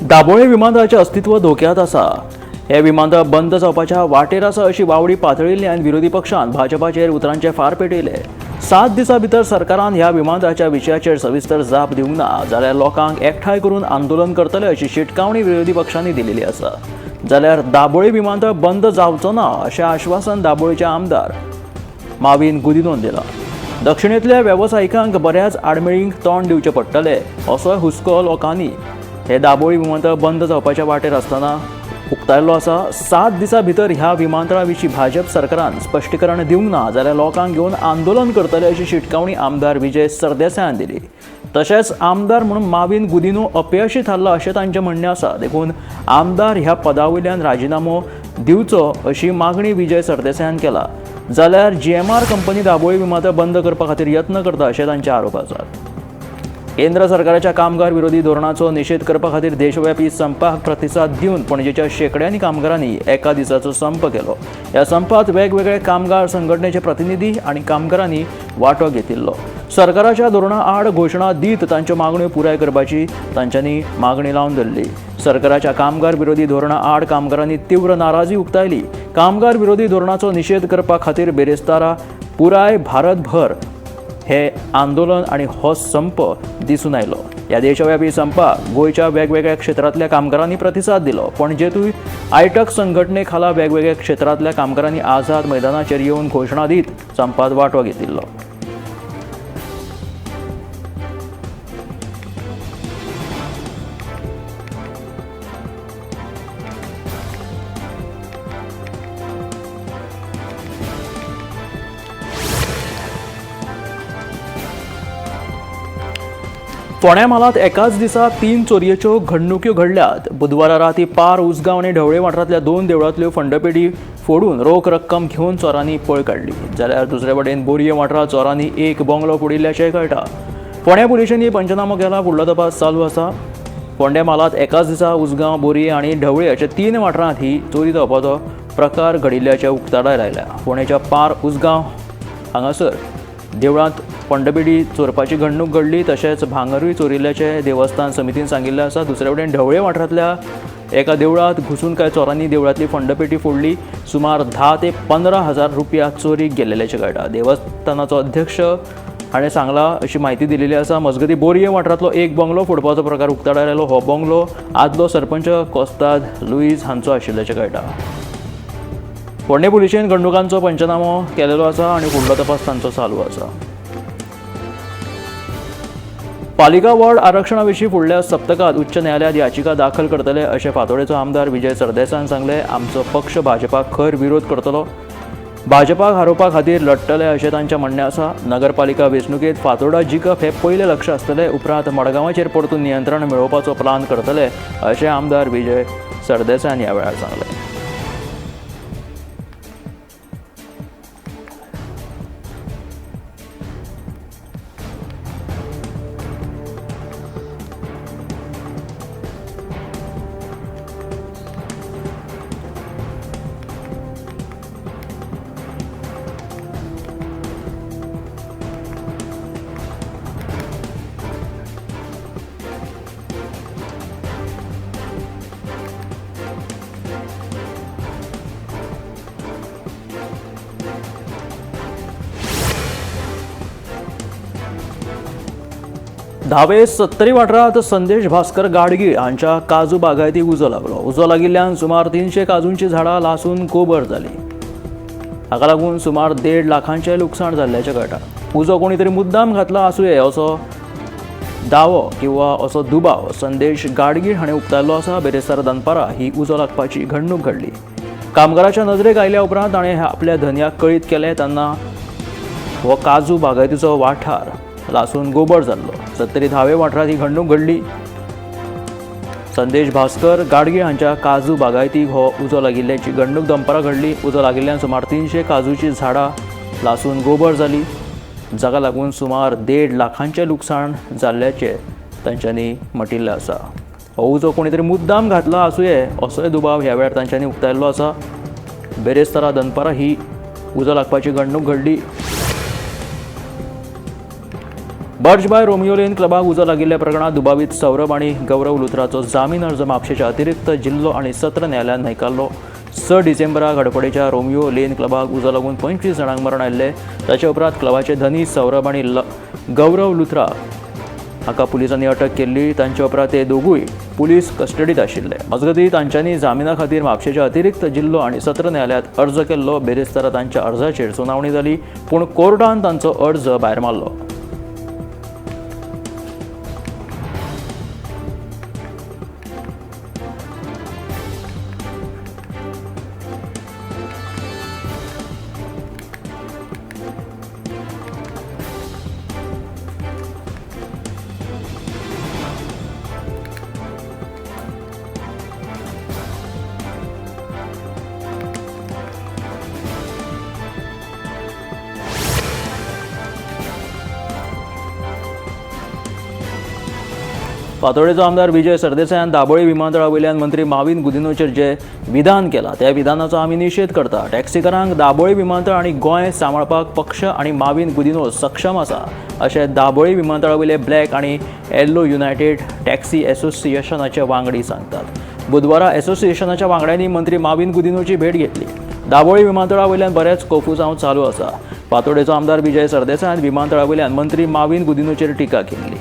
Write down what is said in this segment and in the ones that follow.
दाबोळे विमानतळाचें अस्तित्व धोक्यांत आसा. हे विमानतळ बंद जावपाच्या वाटेर आसा अशी वावडी पातळिल्ल्यान विरोधी पक्षान भाजपाचेर उतरांचे फार पेटयले. 7 दिसां भितर सरकारान ह्या विमानतळाच्या विशयाचेर सविस्तर जाप दिवंक ना जाल्यार लोकांक एकठांय करून आंदोलन करतले अशी शिटकावणी विरोधी पक्षांनी दिलेली आसा. जाल्यार दाबोळी विमानतळ बंद जावचो ना अशें आश्वासन दाबोळीचे आमदार माविन गुदिनोन दिला. दक्षिणेंतल्या वेवसायिकांक बऱ्याच आडमेळींक तोंड दिवचें पडटलें असोय हुस्को लोकांनी हे दाबोळी विमानतळ बंद जावपाच्या वाटेर आसतना उक्तायल्लो आसा. 7 दिसां भितर ह्या विमानतळा विशीं भाजप सरकारान स्पश्टीकरण दिवंक ना जाल्यार लोकांक घेवन आंदोलन करतले अशी शिटकावणी आमदार विजय सरदेसायान दिली. तशेंच आमदार म्हणून माविन गुदिनो अपयशी थारला अशें तांचें म्हणणें आसा. देखून आमदार ह्या पदा वयल्यान राजिनामो दिवचो अशी मागणी विजय सरदेसायान केला. जाल्यार GMR company Dabolim विमानतळ बंद करपा खातीर यत्न करता अशें तांचे आरोप आसात. केंद्र सरकाराच्या कामगार विरोधी धोरणाचो निशेध करपा खातीर देशव्यापी संपाक प्रतिसाद दिवन पणजेच्या शेंकड्यांनी कामगारांनी एका दिसाचो संप केलो. ह्या संपात वेगवेगळे कामगार संघटनेचे प्रतिनिधी आनी कामगारांनी वांटो घेतिल्लो. सरकाराच्या धोरणा आड घोशणा दीत तांच्यो मागण्यो पुराय करपाची तांच्यांनी मागणी लावन धरली. सरकाराच्या कामगार विरोधी धोरणा आड कामगारांनी तीव्र नाराजी उक्तायली. कामगार विरोधी धोरणाचो निशेध करपा खातीर बेरेस्तारा पुराय भारतभर हे आंदोलन आणि हो संप दिसून आयलो. ह्या देशव्यापी संपाक गोंयच्या वेगवेगळ्या क्षेत्रांतल्या कामगारांनी प्रतिसाद दिलो. पणजेतूय आयटक संघटने खाला वेगवेगळ्या क्षेत्रांतल्या कामगारांनी आझाद मैदानाचेर येवन घोशणा दीत संपात वांटो घेतिल्लो. फोंड्या म्हालांत एकाच दिसा 3 चोरयेच्यो घडणुक्यो घडल्यात. बुधवारा राती पार उसगांव आनी ढवळे वाठारांतल्या 2 देवळांतल्यो फंडपेटी फोडून रोख रक्कम घेवन चोरांनी पळ काडली. जाल्यार दुसरे वटेन बोरये वाठारांत चोरांनी एक बंगलो फोडिल्ल्याचें कळटा. फोंड्या पुलिशेंनी पंचनामो केला, फुडलो तपास चालू आसा. फोंड्या म्हालांत एकाच दिसा उसगांव, बोरये आनी ढवळे अशा 3 वाठारांत ही चोरी जावपाचो प्रकार घडिल्ल्याचें उक्ताडार आयल्या. फोंडेच्या पार उसगांव हांगासर देवळांत पंडपेटी चोरपाची घडणूक घडली. तशेंच भांगरूय चोरिल्ल्याचें देवस्थान समितीन सांगिल्लें आसा. दुसरे वटेन ढवळे वाठारांतल्या एका देवळांत घुसून कांय चोरांनी देवळांतली फंडपेटी फोडली. सुमार 10 ते 15 हजार रुपया चोरीक गेल्ल्याचें कळटा. देवस्थानाचो अध्यक्ष हाणें सांगला अशी म्हायती दिलेली आसा. मजगतीं बोरये वाठारांतलो एक बंगलो फोडपाचो प्रकार उक्ताडार आयलो. हो बंगलो आदलो सरपंच कोस्ताद लुईस हांचो आशिल्ल्याचें कळटा. फोंडें पुलिशेन घडणुकांचो पंचनामो केलेलो आसा आनी फुडलो तपास तांचो चालू आसा. पालिका वॉर्ड आरक्षणा विशीं फुडल्या सप्तकांत उच्च न्यायालयांत याचिका दाखल करतले अशें फातोडेचो आमदार विजय सरदेसायान सांगलें. आमचो पक्ष भाजपाक खर विरोध करतलो, भाजपाक हारोवपा खातीर लढटले अशें तांचें म्हणणें आसा. नगरपालिका वेंचणुकेंत फातोर्डा जिखप हें पयलें लक्ष आसतलें, उपरांत मडगांवाचेर परतून नियंत्रण मेळोवपाचो प्लान करतले अशें आमदार विजय सरदेसायान ह्या वेळार सांगलें. धावे सत्तरी वाठारांत संदेश भास्कर गाडगीळ हांच्या काजू बागायतीक उजो लागलो. उजो लागिल्ल्यान सुमार 300 काजूंची झाडां लासून गोबर जाली. हाका लागून सुमार 1.5 लाखांचें लुकसाण जाल्ल्याचें कळटा. उजो कोणी तरी मुद्दाम घातला आसुये असो दावो किंवा असो दुबाव संदेश गाडगीळ हाणें उक्तायल्लो आसा. बेरेस्तारा दनपारा ही उजो लागपाची घडणूक घडली. कामगाराच्या नजरेक आयल्या उपरांत ताणें आपल्या धनयाक कळीत केलें तेन्ना हो काजू बागायतीचो वाठार लासून गोबर जाल्लो. सत्तरी धावे वाठारांत ही घडणूक घडली. संदेश भास्कर गाडगीळ हांच्या काजू बागायतीक हो उजो लागिल्ल्याची घडणूक दनपारां घडली. उजो लागिल्ल्यान सुमार 300 काजूची झाडां लासून गोबर जाली, जाका लागून सुमार 1.5 लाखांचें लुकसाण जाल्ल्याचें तांच्यांनी म्हटिल्लें आसा. हो उजो कोणी तरी मुद्दाम घातला आसुये असोय दुबाव ह्या वेळार तांच्यांनी उक्तायल्लो आसा. बेरेस्तारा दनपारां ही उजो लागपाची घडणूक घडली. बर्च बाय रोमियो लेन क्लबाक उजो लागिल्ल्या प्रकरणात दुबावीत सौरभ आनी गौरव लुथराचो जामीन अर्ज म्हापशेच्या अतिरिक्त जिल्लो आनी सत्र न्यायालयान न्हयकारलो. 6 डिसेंबराक हडफडेच्या रोमियो लेन क्लबाक उजो लागून 25 जाणांक मरण आयिल्लें. ताचे उपरांत क्लबाचे धनी सौरभ आनी गौरव लुथरा हाका पुलिसांनी अटक केल्ली. तांचे उपरांत ते दोगूय पुलीस कस्टडीत आशिल्ले. मजगतीं तांच्यांनी जामिना खातीर म्हापशेच्या अतिरिक्त जिल्लो आनी सत्र न्यायालयांत अर्ज केल्लो. बेरेस्तारा तांच्या अर्जाचेर सुनावणी जाली, पूण कोर्टान तांचो अर्ज भायर मारलो. फातोडेचो आमदार विजय सरदेसायान दाबोळी विमानतळा वयल्यान मंत्री माविन गुदिन्होचेर जे विधान केलां त्या विधानाचो आमी निशेध करता. टॅक्सीकारांक दाबोळी विमानतळ आनी गोंय सांबाळपाक पक्ष आनी माविन गुदिन्हो सक्षम आसा अशें दाबोळी विमानतळा वयले ब्लॅक आनी येल्लो युनायटेड टॅक्सी एसोसिएशनाचे वांगडी सांगतात. बुधवारा एसोसिएशनाच्या वांगड्यांनी मंत्री माविन गुदिन्होची भेट घेतली. दाबोळी विमानतळा वयल्यान बरेंच कोफुसांव चालू आसा. फातोडेचो आमदार विजय सरदेसायान विमानतळा वयल्यान मंत्री माविन गुदिन्होचेर टिका केल्ली.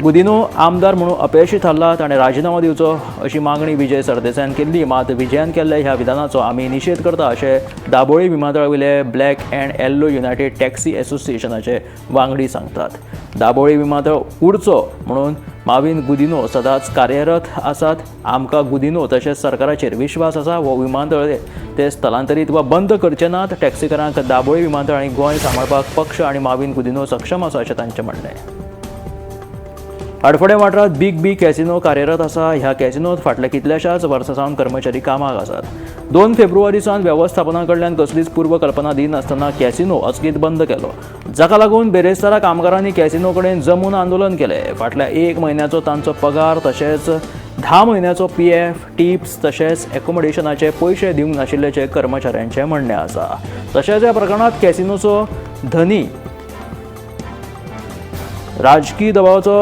गुदिन्हो आमदार म्हणून अपेशी थारला, ताणें राजिनामो दिवचो अशी मागणी विजय सरदेसायान केल्ली. मात विजयान केल्ल्या ह्या विधानाचो आमी निशेध करता अशें दाबोळी विमानतळा वयले black and yellow united taxi एसोसिएशनाचे वांगडी सांगतात. दाबोळी विमानतळ उरचो म्हणून माविन गुदिन्हो सदांच कार्यरत आसात. आमकां गुदिन्हो तशेंच सरकाराचेर विश्वास आसा. हो विमानतळ ते स्थलांतरीत वा बंद करचे नात. टॅक्सीकारांक दाबोळी विमानतळ आनी गोंय सांबाळपाक पक्ष आनी माविन गुदिन्हो सक्षम आसा अशें तांचें म्हणणें. हडफडें वाठारांत बिग बी कॅसिनो कार्यरत आसा. ह्या कॅसिनोत फाटल्या कितल्याशाच वर्सां सावन कर्मचारी कामाक आसात. 2 फेब्रुवारी सावन वेवस्थापना कडल्यान कसलीच पूर्वकल्पना दिनासतना कॅसिनो अचकीत बंद केलो, जाका लागून बेरेस्तारा कामगारांनी कॅसिनो कडेन जमून आंदोलन केलें. फाटल्या 1 म्हयन्याचो तांचो पगार तशेंच 10 म्हयन्याचो पीएफ, टिप्स तशेंच एकोमोडेशनाचे पयशे दिवंक नाशिल्ल्याचें कर्मचाऱ्यांचें म्हणणें आसा. तशेंच ह्या प्रकरणांत कॅसिनोचो धनी राजकीय दबावाचो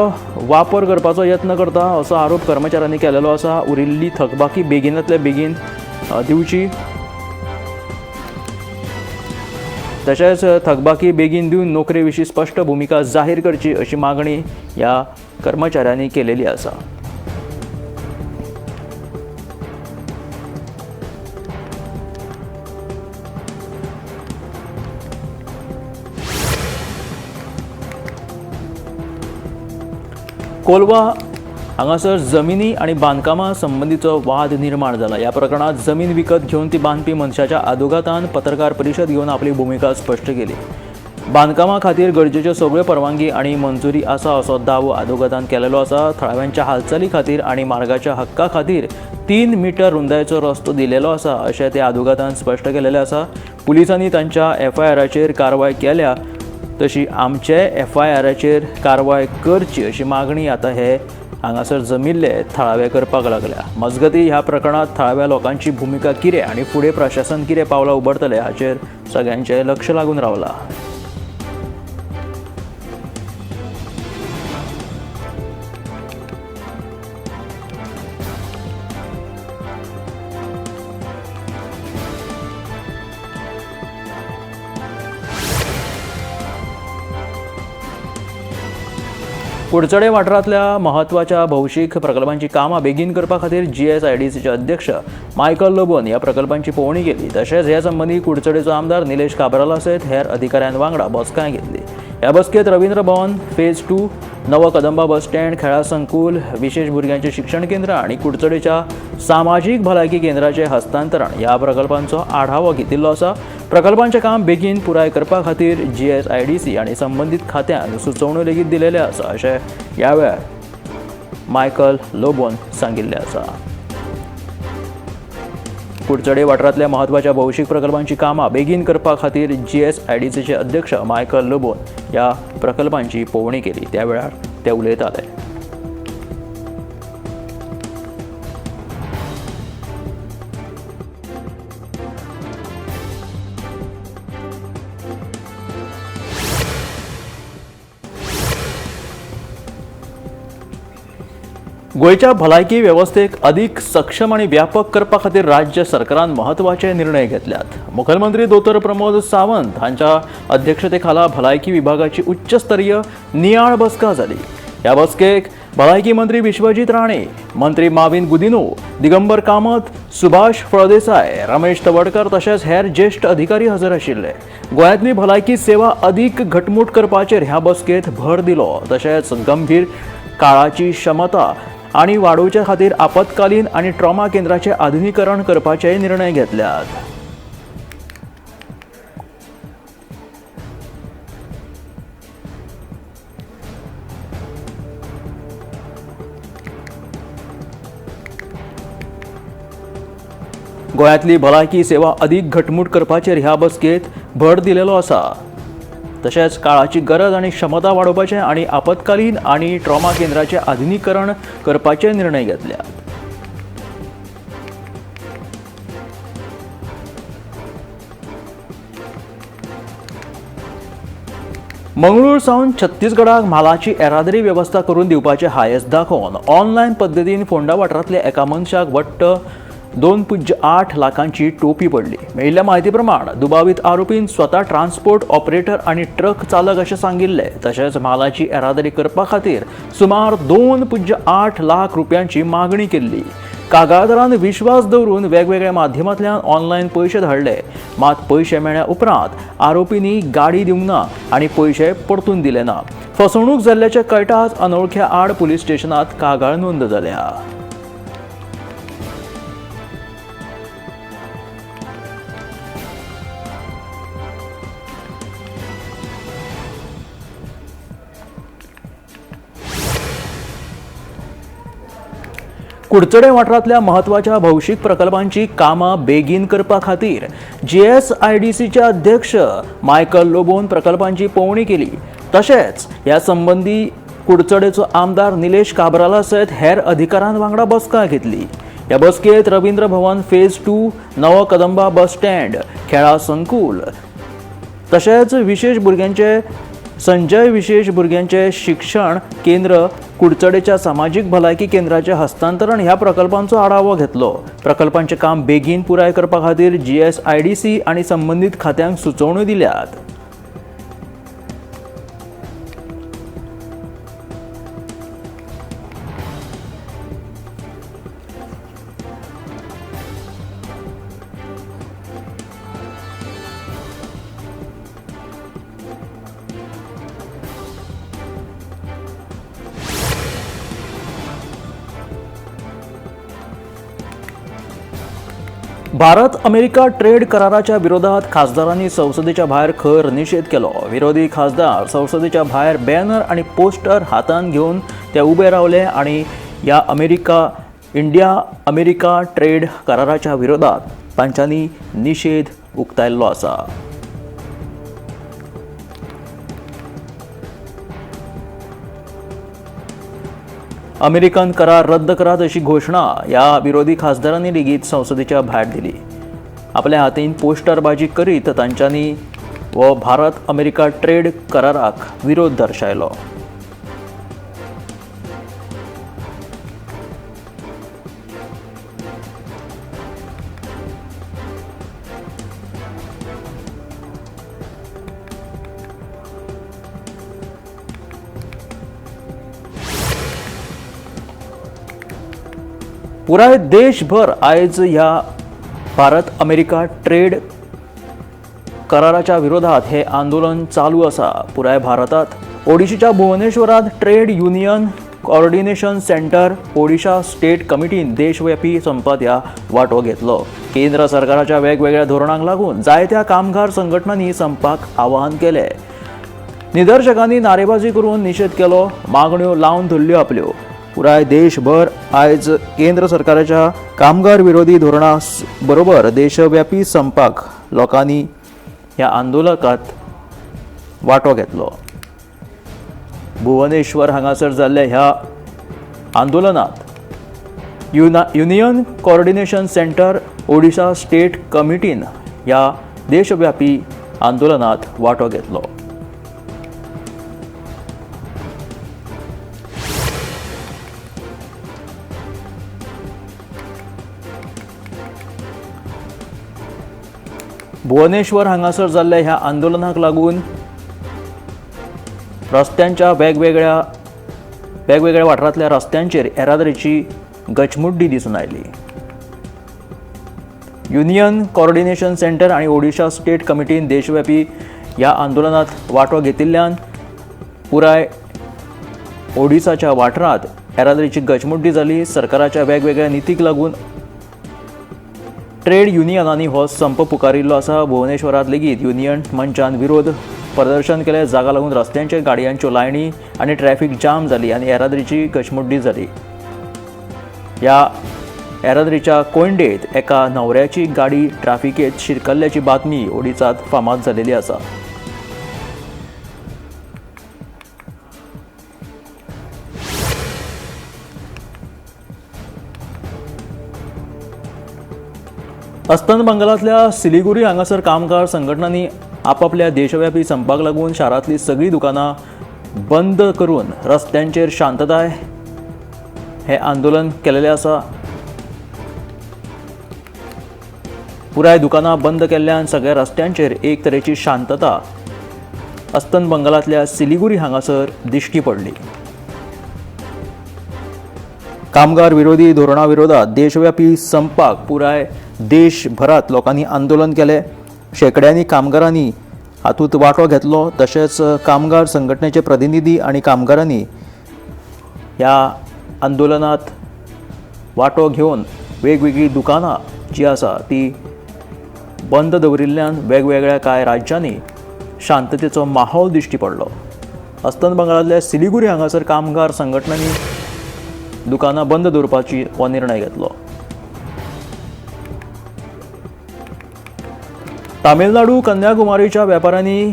वापर करपाचो यत्न करता असो आरोप कर्मचाऱ्यांनी केलेलो आसा. उरिल्ली थकबाकी बेगिनातले बेगीन दिवची, तशेंच थकबाकी बेगीन दिवन नोकरे विशीं स्पश्ट भुमिका जाहीर करची अशी मागणी ह्या कर्मचाऱ्यांनी केलेली आसा. कोलवा हांगासर जमिनी आनी बांदकामा संबंदीचो वाद निर्माण जाला. ह्या प्रकरणात जमीन विकत घेवन ती बांदपी मनशाच्या आदोगातान पत्रकार परिशद घेवन आपली भुमिका स्पश्ट केली. बांदकामा खातीर गरजेच्यो सगळ्यो परवानगी आनी मंजुरी आसा असो दावो आदोगातान केलेलो आसा. थळाव्यांच्या हालचाली खातीर आनी मार्गाच्या हक्का खातीर 3 मिटर रुंदायेचो रस्तो दिलेलो आसा अशें ते आदोगातान स्पश्ट केलेलें आसा. पुलिसांनी तांच्या एफआयआराचेर कारवाय केल्या तशी आमचे एफआयआराचेर कारवाय करची अशी मागणी आतां हे हांगासर जमिल्ले थळावे करपाक लागल्या. मजगतीं ह्या प्रकरणांत थळाव्या लोकांची भुमिका कितें आनी फुडें प्रशासन कितें पावलां उबारतलें हाचेर सगळ्यांचें लक्ष लागून रावलां. कुडचडे वाठारांतल्या म्हत्वाच्या भौशीक प्रकल्पांची कामां बेगीन करपा खातीर जीएसआयडीसीचे अध्यक्ष मायकल लोबोन ह्या प्रकल्पांची पळोवणी केली. तशेंच हे संबंदी कुडचडेचो आमदार निलेश काब्राला सयत हेर अधिकाऱ्यां वांगडा बसकाय घेतली. ह्या बसकेंत रवींद्र भवन फेज 2, नवो कदंबा बस स्टँड, खेळां संकुल, विशेश भुरग्यांचें शिक्षण केंद्र आनी कुडचडेच्या सामाजीक भलायकी केंद्राचें हस्तांतरण ह्या प्रकल्पांचो आढावो घेतिल्लो आसा. प्रकल्पांचें काम बेगीन पुराय करपा खातीर जीएसआयडीसी आनी संबंदीत खात्यांक सुचोवण्यो लेगीत दिलेल्यो आसा अशें ह्या वेळार मायकल लोबोन सांगिल्लें आसा. कुडचडे वाठारांतल्या म्हत्वाच्या भौशीक प्रकल्पांची कामां बेगीन करपा खातीर जीएसआयडीसीचे अध्यक्ष मायकल लोबोन ह्या प्रकल्पांची पळोवणी केली. त्या वेळार ते उलयताले. गोंयच्या भलायकी वेवस्थेक अधिक सक्षम आनी व्यापक करपा खातीर राज्य सरकारान म्हत्वाचे निर्णय घेतल्यात. मुखेलमंत्री दोतोर प्रमोद सावंत हांच्या अध्यक्षतेखाला भलायकी विभागाची उच्चस्तरीय नियाळ बसका जाली. ह्या बसकेक भलायकी मंत्री विश्वजीत राणे, मंत्री माविन गुदिनो, दिगंबर कामत, सुभाष फळदेसाय, रमेश तवडकर तशेंच हेर ज्येश्ठ अधिकारी हजर आशिल्ले. गोंयांतली भलायकी सेवा अधिक घटमूट करपाचेर ह्या बसकेंत भर दिलो. तशेंच गंभीर काळाची क्षमता आनी वाडोवचे खातीर आपत्कालीन आनी ट्रॉमा केंद्राचें आधुनिकीकरण करपाचे निर्णय घेतल्यात. गोंयांतली भलायकी सेवा अधिक घटमूट करपाचेर ह्या बसकेंत भर दिलेलो आसा. तशेंच काळाची गरज आनी क्षमता वाडोवपाचे आनी आपत्कालीन आनी ट्रॉमा केंद्राचें आधुनिकीकरण करपाचे निर्णय घेतल्यात. मंगळूर सावन छत्तीसगडाक म्हालाची येरादारी वेवस्था करून दिवपाचे हायस दाखोवन ऑनलायन पद्दतीन फोंडा वाठारांतल्या एका मनशाक वट्ट 2.8 लाखांची टोपी पडली. मेळिल्ल्या म्हायती प्रमाण दुबावीत आरोपीन स्वता ट्रान्सपोर्ट ऑपरेटर आनी ट्रक चालक अशें सांगिल्लें. तशेंच म्हालाची येरादारी करपा खातीर सुमार 2.8 लाख रुपयांची मागणी केल्ली. कागाळदारान विश्वास दवरून वेगवेगळ्या माध्यमांतल्यान ऑनलायन पयशे धाडले. मात पयशे मेळ्ळ्या उपरांत आरोपींनी गाडी दिवंक ना आनी पयशे परतून दिले ना. फसवणूक जाल्ल्याचें कळटाच अनवळख्या आड पुलीस स्टेशनांत कागाळ नोंद जाल्या. कुडचडे वाठारांतल्या म्हत्वाच्या भौशीक प्रकल्पांची कामां बेगीन करपा खातीर GSIDCचे अध्यक्ष मायकल लोबोन प्रकल्पांची पळोवणी केली. तशेंच ह्या संबंदी कुडचडेचो आमदार निलेश काब्राला सयत हेर अधिकाऱ्यां वांगडा बसका घेतली. ह्या बसकेंत रवींद्र भवन फेज 2, नवो कदंबा बस स्टँड, खेळां संकूल तशेंच विशेष भुरग्यांचे संजय विशेष भुरग्यांचे शिक्षण केंद्र, कुडचडेच्या सामाजीक भलायकी केंद्राचे हस्तांतरण ह्या प्रकल्पांचो आढावो घेतलो. प्रकल्पांचें काम बेगीन पुराय करपा खातीर GSIDC आनी संबंदीत खात्यांक सुचोवण्यो दिल्यात. भारत अमेरिका ट्रेड कराराच्या विरोधात खासदारांनी संसदेच्या भायर खर निषेध केलो. विरोधी खासदार संसदेच्या भायर बॅनर आणि पोस्टर हातान घेवन ते उबे रावले आणि ह्या अमेरिका इंडिया अमेरिका ट्रेड कराराच्या विरोधात तांच्यांनी निषेध उक्तायल्लो आसा. अमेरिकन करार रद्द करात अशी घोषणा ह्या विरोधी खासदारांनी लेगीत संसदेच्या भायर दिली. आपल्या हातीन पोस्टरबाजी करीत तांच्यांनी हो भारत अमेरिका ट्रेड कराराक विरोध दर्शायलो. पुराय देशभर आयज ह्या भारत अमेरिका ट्रेड कराराच्या विरोधात हे आंदोलन चालू आसा. पुराय भारतात ओडिशीच्या भुवनेश्वरात trade union coordination centre Odisha state कमिटीन देशव्यापी संपात ह्या वांटो घेतलो. केंद्र सरकाराच्या वेगवेगळ्या धोरणांक लागून जायत्या कामगार संघटनांनी संपाक आवाहन केलें. निदर्शकांनी नारेबाजी करून निशेध केलो, मागण्यो लावन धरल्यो आपल्यो. पुराय देशभर आयज केंद्र सरकाराच्या कामगार विरोधी धोरणा बरोबर देशव्यापी संपाक लोकांनी ह्या आंदोलकात वांटो घेतलो. भुवनेश्वर हांगासर जाल्ल्या ह्या आंदोलनात union coordination centre Odisha state कमिटीन ह्या देशव्यापी आंदोलनात वांटो घेतलो. भुवनेश्वर हांगासर जाल्ल्या ह्या आंदोलनाक लागून रस्त्यांच्या वेगवेगळ्या वेगवेगळ्या वाठारांतल्या रस्त्यांचेर येरादारीची गचमुड्डी दिसून आयली. युनियन कॉर्डिनेशन सेंटर आनी ओडिशा स्टेट कमिटीन देशव्यापी ह्या आंदोलनात वांटो घेतिल्ल्यान पुराय ओडिसाच्या वाठारांत येरादारीची गचमुड्डी जाली. सरकाराच्या वेगवेगळ्या नितीक लागून ट्रेड युनियनांनी हो संप पुकारिल्लो आसा. भुवनेश्वरांत लेगीत युनियन मंचान विरोध प्रदर्शन केलें. जागा लागून रस्त्यांचेर गाडयांच्यो लायनी आनी ट्रॅफिक जाम जाली आनी येरादारीची गचमुड्डी जाली. ह्या येरादारीच्या कोंयडेंत एका न्हवऱ्याची गाडी ट्राफिकेंत शिरकल्ल्याची बातमी ओडिसांत फामाद जालेली आसा. अस्तंत बंगालांतल्या सिलिगुरी हांगासर कामगार संघटनांनी आपापल्या देशव्यापी संपाक लागून शारांतली सगळीं दुकानां बंद करून रस्त्यांचेर शांतताय हे आंदोलन केलेलें आसा. पुराय दुकानां बंद केल्ल्यान सगळ्या रस्त्यांचेर एक तरेची शांतता अस्तंत बंगालांतल्या सिलिगुरी हांगासर दिश्टी पडली. कामगार विरोधी धोरणा विरोधात देशव्यापी संपाक पुराय देशभरात लोकांनी आंदोलन केलें. शेंकड्यांनी कामगारांनी हातूंत वांटो घेतलो. तशेंच कामगार संघटनेचे प्रतिनिधी आनी कामगारांनी ह्या आंदोलनात वांटो घेवन वेगवेगळीं दुकानां जी आसा ती बंद दवरिल्ल्यान वेगवेगळ्या कांय राज्यांनी शांततेचो माहोल दिश्टी पडलो. अस्तंत बंगालांतल्या सिलिगुरी हांगासर कामगार संघटनांनी दुकानां बंद दवरपाची हो निर्णय घेतलो. तामिळनाडू कन्याकुमारीच्या वेपाऱ्यांनी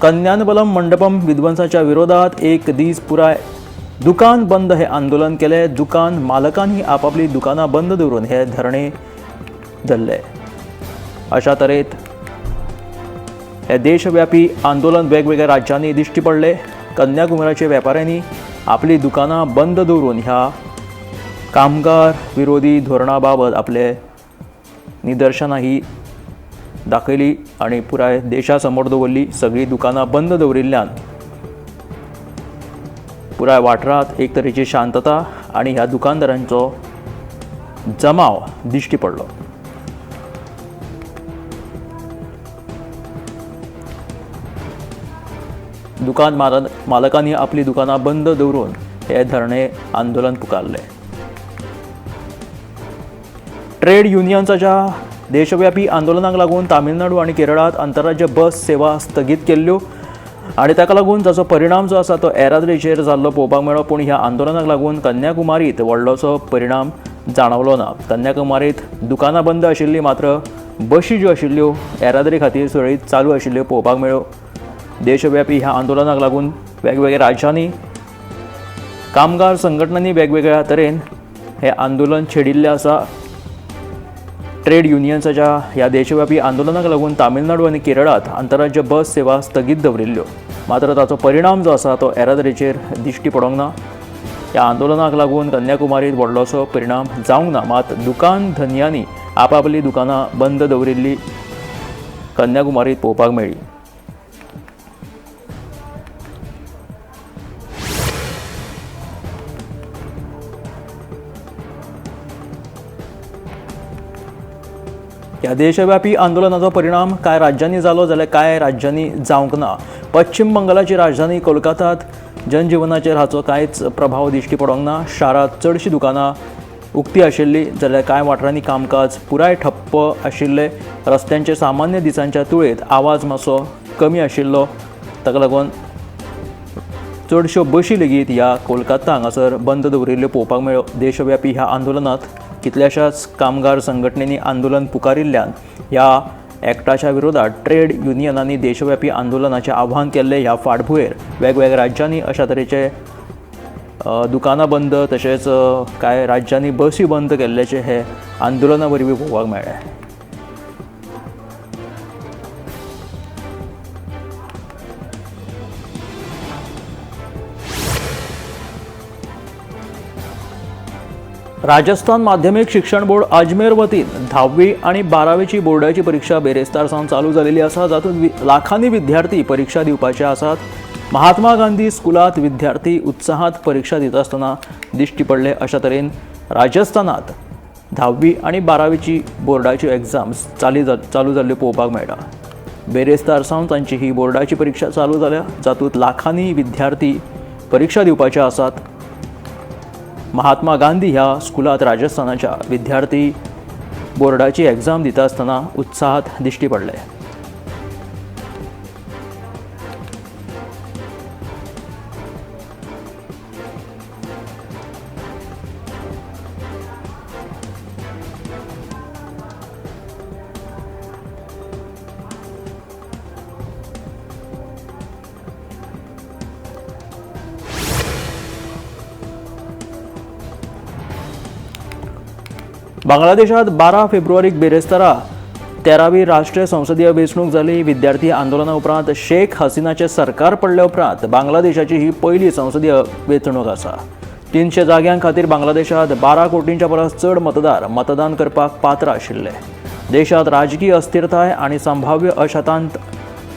कन्यानबलम मंडपम विध्वंसाच्या विरोधात एक दीस पुराय दुकान बंद हे आंदोलन केले. दुकान मालकांनी आपापली दुकानां बंद दवरून हे धरणे धरले. अशा तरेत हे देशव्यापी आंदोलन वेगवेगळ्या राज्यांनी दिश्टी पडले. कन्याकुमारीच्या वेपाऱ्यांनी आपली दुकानां बंद दवरून ह्या कामगार विरोधी धोरणा बाबत आपले निदर्शनां ही दाखयली आनी पुराय देशा समोर दवरली. सगळीं दुकानां बंद दवरिल्ल्यान पुराय वाठारांत एक तरेची शांतता आनी ह्या दुकानदारांचो जमाव दिश्टी पडलो. दुकान मालकांनी आपली दुकानां बंद दवरून हे धरणे आंदोलन पुकारले. ट्रेड युनियन्साच्या देशव्यापी आंदोलनाक लागून तामिळनाडू आनी केरळांत आंतरराज्य बस सेवा स्थगीत केल्ल्यो आनी ताका लागून ताचो परिणाम जो आसा तो येरादारीचेर जाल्लो पळोवपाक मेळ्ळो. पूण ह्या आंदोलनाक लागून कन्याकुमारीत व्हडलोसो परिणाम जाणवलो ना. कन्याकुमारीत दुकानां बंद आशिल्लीं, मात्र बशी ज्यो आशिल्ल्यो येरादारी खातीर सुरळीत चालू आशिल्ल्यो पळोवपाक मेळ्ळ्यो. देशव्यापी ह्या आंदोलनाक लागून वेगवेगळ्या राज्यांनी कामगार संघटनांनी वेगवेगळ्या तरेन हें आंदोलन छेडिल्लें आसा. ट्रेड युनियन्साच्या ह्या देशव्यापी आंदोलनाक लागून तामिळनाडू आनी केरळांत आंतरराज्य बस सेवा स्थगीत दवरिल्ल्यो, मात्र ताचो परिणाम जो आसा तो येरादारीचेर दिश्टी पडोंक ना. ह्या आंदोलनाक लागून कन्याकुमारीत व्हडलोसो परिणाम जावंक ना, मात दुकान धनयांनी आपापली दुकानां बंद दवरिल्ली कन्याकुमारीत पळोवपाक मेळ्ळी. ह्या देशव्यापी आंदोलनाचो परिणाम कांय राज्यांनी जालो जाल्यार कांय राज्यांनी जावंक ना. पश्चिम बंगालाची राजधानी कोलकातांत जनजिवनाचेर हाचो कांयच प्रभाव दिश्टी पडोंक ना. शारांत चडशीं दुकानां उक्ती आशिल्लीं जाल्यार कांय वाठारांनी कामकाज पुराय ठप्प आशिल्लें. रस्त्यांचेर सामान्य दिसांच्या तुळेंत आवाज मातसो कमी आशिल्लो, ताका लागून चडश्यो बशी लेगीत ह्या कोलकाता हांगासर बंद दवरिल्ल्यो पळोवपाक मेळ्ळ्यो. देशव्यापी ह्या आंदोलनांत कितल्याशाच कामगार संघटनेनी आंदोलन पुकारिल्ल्यान ह्या ॲक्टाच्या विरोधात ट्रेड युनियनांनी देशव्यापी आंदोलनाचें आव्हान केल्लें. ह्या फाटभुंयेर वेगवेगळ्या राज्यांनी अशा तरेचे दुकानां बंद तशेंच कांय राज्यांनी बसी बंद केल्ल्याचें हे आंदोलना वरवीं पळोवपाक मेळ्ळें. राजस्थान माध्यमिक शिक्षण बोर्ड अजमेर वतीन 10वी आनी 12वीची बोर्डाची परीक्षा बेरेस्तार सावन चालू जालेली आसा, जातूंत लाखांनी विद्यार्थी परीक्षा दिवपाचे आसात। महात्मा गांधी स्कुलांत विद्यार्थी उत्साहात परीक्षा दिता आसतना दिश्टी पडले। अशा तरेन राजस्थानात 10वी आनी 12वीची बोर्डाच्यो एग्जाम्स चालू जाल्ल्यो पळोवपाक मेळटा। बेरेस्तार सावन तांची ही बोर्डाची परीक्षा चालू जाल्या, जातूंत लाखांनी विद्यार्थी परीक्षा दिवपाचे आसात। महात्मा गांधी ह्या स्कुलांत राजस्थानाच्या विद्यार्थी बोर्डाची एग्जाम दिता आसतना उत्साहात दिश्टी पडले। बांगलादेशात 12 फेब्रुवारीक बेरेस्तारा 13वी राष्ट्रीय संसदीय वेंचणूक जाली। विद्यार्थी आंदोलना उपरांत शेख हसिनाचे सरकार पडले उपरांत बांगलादेशाची ही पयली संसदीय वेंचणूक आसा। 300 जाग्यां खातीर बांगलादेशात 12 कोटींच्या परस चड मतदार मतदान करपाक पात्र आशिल्ले। देशात राजकीय अस्थिरताय आनी संभाव्य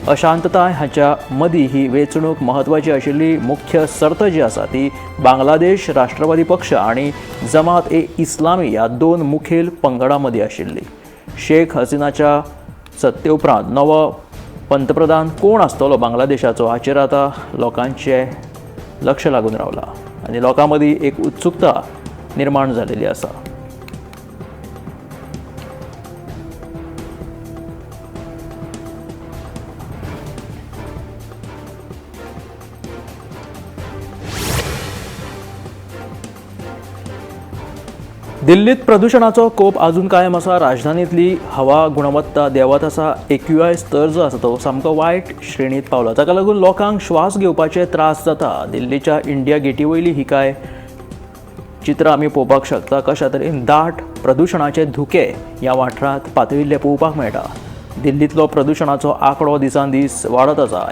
अशांतताय हाच्या मदीं ही वेंचणूक म्हत्वाची आशिल्ली। मुख्य सर्त जी आसा ती बांगलादेश राष्ट्रवादी पक्ष आनी जमात ए इस्लामी ह्या दोन मुखेल पंगडां मदीं आशिल्ली। शेख हसिनाच्या सत्ते उपरांत नवो पंतप्रधान कोण आसतलो बांगलादेशाचो हाचेर आतां लोकांचें लक्ष लागून रावलां आनी लोकां मदीं एक उत्सुकता निर्माण जाल्ली आसा। दिल्लीत प्रदूषणाचो कोप अजून कायम आसा। राजधानीतली हवा गुणवत्ता देंवत आसा। AQI स्तर जो आसा तो सामको वायट श्रेणीत पावला, ताका लागून लोकांक श्वास घेवपाचे त्रास जाता। दिल्लीच्या इंडिया गेटी वयली ही काय चित्रां आमी पळोवपाक शकता, कशा तरेन दाट प्रदूषणाचे धुके ह्या वाठारांत पातळिल्ले पळोवपाक मेळटा। दिल्लींतलो प्रदूषणाचो आंकडो दिसान दीस वाडत आसा।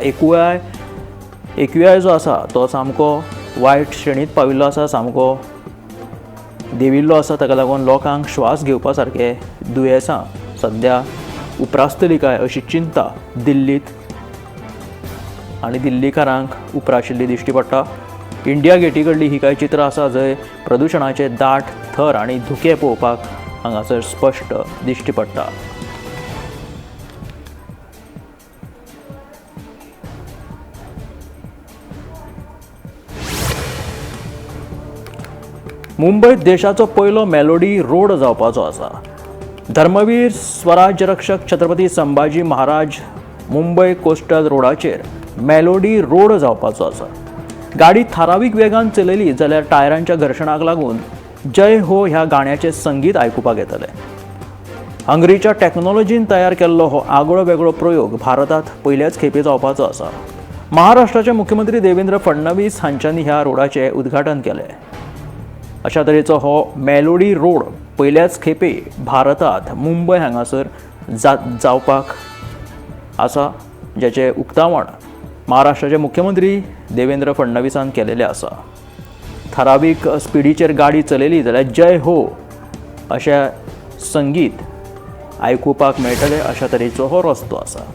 AQI जो आसा तो सामको वायट श्रेणीत पाविल्लो आसा, सामको देंविल्लो आसा। ताका लागून लोकांक श्वास घेवपा सारके दुयेंसां सद्या उप्रासतली काय अशी चिंता दिल्लीत आनी दिल्लीकारांक उप्राशिल्ली दिश्टी पडटा। इंडिया गेटी कडली ही कांय चित्रां आसा जंय प्रदूषणाचे दाट थर आनी धुके पळोवपाक हांगासर स्पश्ट दिश्टी पडटा। मुंबयत देशाचो पयलो मेलोडी रोड जावपाचो आसा। धर्मवीर स्वराज्य रक्षक छत्रपती संभाजी महाराज मुंबय कोस्टल रोडाचेर मेलोडी रोड जावपाचो आसा। गाडी थारावीक वेगान चलयली जाल्यार टायरांच्या घर्शणाक लागून जय हो ह्या गाण्याचें संगीत आयकुपाक येतलें। हंगरीच्या टॅक्नॉलॉजीन तयार केल्लो हो आगळो वेगळो प्रयोग भारतांत पयल्याच खेपे जावपाचो आसा। महाराष्ट्राचे मुख्यमंत्री देवेंद्र फडणवीस हांच्यांनी ह्या रोडाचें उद्घाटन केलें। अशा तरेचो हो मेलोडी रोड पयल्याच खेपे भारतांत मुंबय हांगासर जावपाक आसा, ज्याचें उक्तावण महाराष्ट्राचे मुख्यमंत्री देवेंद्र फडणवीसान केलेलें आसा। थारावीक स्पिडीचेर गाडी चलयली जाल्यार जय हो अशें संगीत आयकुपाक मेळटलें, अशा तरेचो हो रस्तो आसा।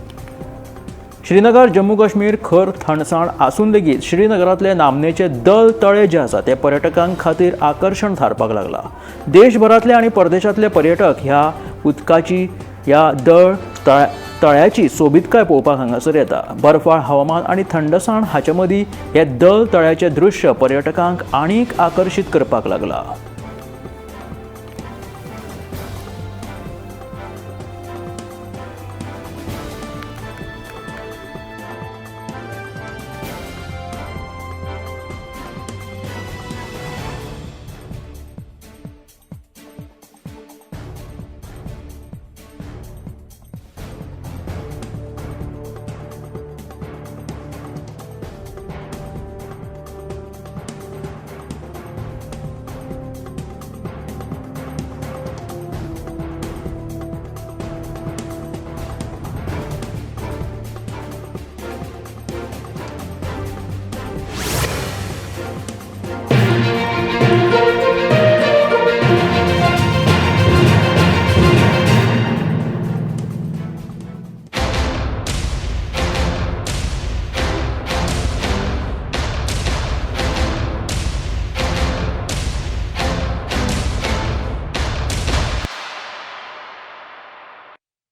श्रीनगर जम्मू काश्मीर खर थंडसाण आसून लेगीत श्रीनगरांतले नामनेचे दल तळे जे आसा ते पर्यटकां खातीर आकर्शण थारपाक लागला। देशभरांतले आनी परदेशांतले पर्यटक ह्या उदकाची ह्या दळ तळ्याची सोबीतकाय पळोवपाक हांगासर येता। बर्फाळ हवामान आनी थंडसाण हाचे मदीं हे दल तळ्याचें दृश्य पर्यटकांक आनीक आकर्शीत करपाक लागला।